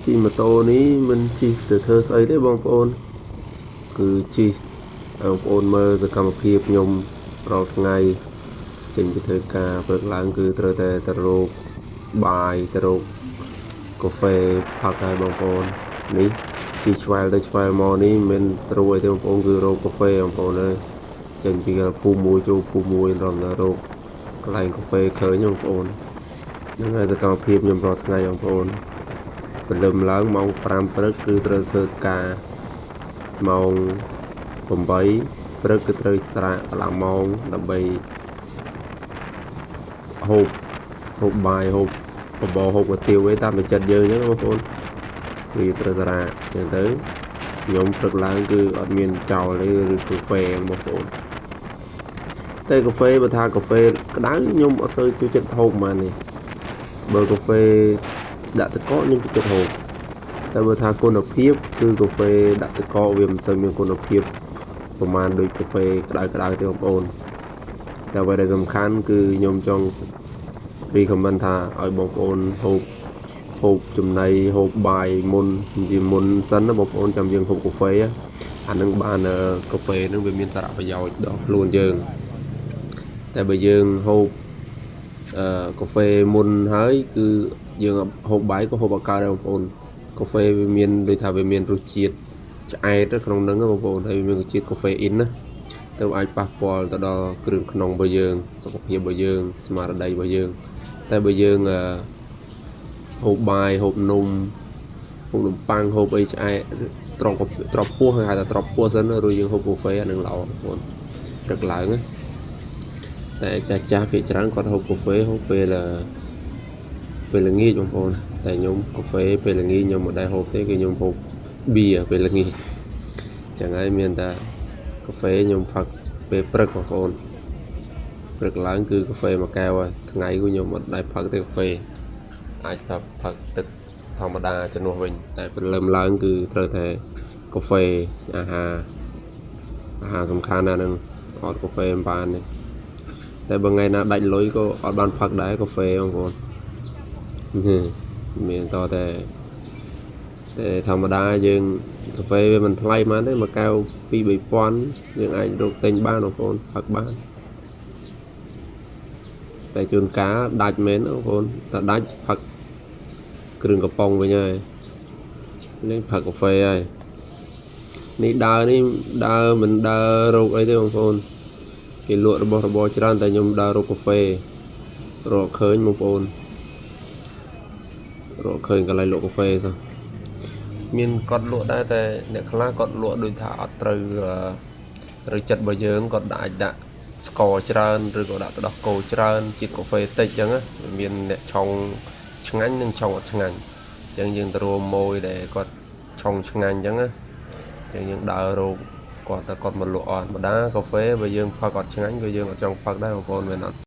ជិះម៉ូតូនេះមិនជិះទៅធ្វើស្អីទេបងប្អូនគឺជិះឲ្យបងប្អូនមើលសកម្មភាពខ្ញុំរាល់ថ្ងៃចេញពីធ្វើការព្រឹកឡើងគឺត្រូវតែទៅរកបាយទៅរកកាហ្វេផឹកហើយបងប្អូននេះជិះឆ្វែលទៅឆ្វែលមកនេះមិនមែនត្រួយទេបងប្អូនគឺរកកាហ្វេបងប្អូនអើយចេញពីភូមិមួយចូលភូមិមួយរំរកកន្លែងកាហ្វេឃើញបងប្អូនហ្នឹងហើយសកម្មភាពខ្ញុំរាល់ថ្ងៃបងប្អូន ព្រលឹមឡើងម៉ោង5ព្រឹកគឺត្រូវធ្វើការម៉ោង8ព្រឹកគឺត្រូវស្រាកកន្លះម៉ោងដើម្បីហូបហូបបាយហូបបបរហូបគុយទាវអីតាមតែចិត្តយើងអញ្ចឹងបងប្អូនគឺត្រូវស្រាកអញ្ចឹងទៅខ្ញុំព្រឹកឡើងគឺអត់មានចោលទេឬកាហ្វេបងប្អូនតែកាហ្វេបើថាកាហ្វេក្តៅខ្ញុំអត់សូវចូលចិត្តហូបប៉ុន្មានទេបើកាហ្វេដាក់ទឹកកកខ្ញុំចូលចិត្តហូប តែបើថាគុណភាពគឺកាហ្វេដាក់ទឹកកកវាមិនសូវមានគុណភាពប្រហែលដូចកាហ្វេក្តៅក្តៅទេបងប្អូនតែអ្វីដែលសំខាន់គឺខ្ញុំចង់ recommend ថាឲ្យបងប្អូនហូបហូបចំណីហូបបាយមុនជាមុនសិនណាបងប្អូនចាំយើងហូបកាហ្វេអានឹងបានកាហ្វេនឹងវាមានសារៈប្រយោជន៍ដល់ខ្លួនយើងតែបើយើងហូបអឺកាហ្វេមុនហើយគឺយើងហូបបាយក៏ហូបអត់កើតដែរបងប្អូនកាហ្វេវាមានដូចថាវាមានរសជាតិឆ្អែតក្នុងហ្នឹងបងប្អូនហើយវាមានរសជាតិកាហ្វេអ៊ីនណាទៅអាចប៉ះពាល់ទៅដល់គ្រឿងក្នុងរបស់យើងសុខភាពរបស់យើងស្មារតីរបស់យើងតែបើយើងអឺហូបបាយហូបនំហូបនំប៉័ងហូបអីឆ្អែតត្រប់ត្រប់ពោះគេហៅថាត្រប់ពោះសិនរួចយើងហូបកាហ្វេអានឹងល្អបងប្អូនព្រឹកឡើងណាតែចាស់ចាស់ភាគច្រើនគាត់ហូបកាហ្វេហូបពេលពេលល្ងាចបងប្អូនតែខ្ញុំកាហ្វេពេលល្ងាចខ្ញុំមិនដែលហូបទេគឺខ្ញុំហូបបៀពេលល្ងាចចឹងហើយមានតែកាហ្វេខ្ញុំផឹកពេលព្រឹកបងប្អូនព្រឹកឡើងគឺកាហ្វេមួយកែវហើយថ្ងៃគឺខ្ញុំអត់ដែលផឹកទេកាហ្វេអាចថាផឹកទឹកធម្មតាជំនួសវិញតែព្រលឹមឡើងគឺត្រូវតែកាហ្វេអាហារអាហារសំខាន់ណាស់ហ្នឹងអត់កាហ្វេមិនបានទេតែបើថ្ងៃណាដាច់លុយក៏អត់បានផឹកដែរកាហ្វេបងប្អូនមានតតែតែធម្មតាយើងកាហ្វេវាមិនថ្លៃប៉ុន្មានទេមួយកែវ2 3000យើងអាចរកទិញបានបងប្អូនផឹកបានតែជួនកាលដាច់មែនបងប្អូនតែដាច់ផឹកគ្រឿងកំប៉ុងវិញហើយលេងផឹកកាហ្វេហើយនេះដើរនេះដើរមិនដើររកអីទេបងប្អូនគេលក់របស់របរច្រើនតែខ្ញុំដើររកកាហ្វេរកឃើញបងប្អូនរកឃើញកន្លែងលក់កាហ្វេសោះមានគាត់លក់ដែរតែអ្នកខ្លះគាត់លក់ដូចថាអត់ត្រូវត្រូវចិត្តរបស់យើងគាត់អាចដាក់ស្ករច្រើនឬក៏ដាក់ទឹកដោះគោច្រើនជាតិកាហ្វេតិចអញ្ចឹងណាមានអ្នកឆុងឆ្ងាញ់និងឆុងអត់ឆ្ងាញ់អញ្ចឹងយើងទៅរួមមួយដែលគាត់ឆុងឆ្ងាញ់អញ្ចឹងណាអញ្ចឹងយើងដើររកគាត់តែគាត់មកលក់អត់ម្ដងកាហ្វេបើយើងផឹកអត់ឆ្ងាញ់ក៏យើងអត់ចង់ផឹកដែរបងប្អូនមែនអត់?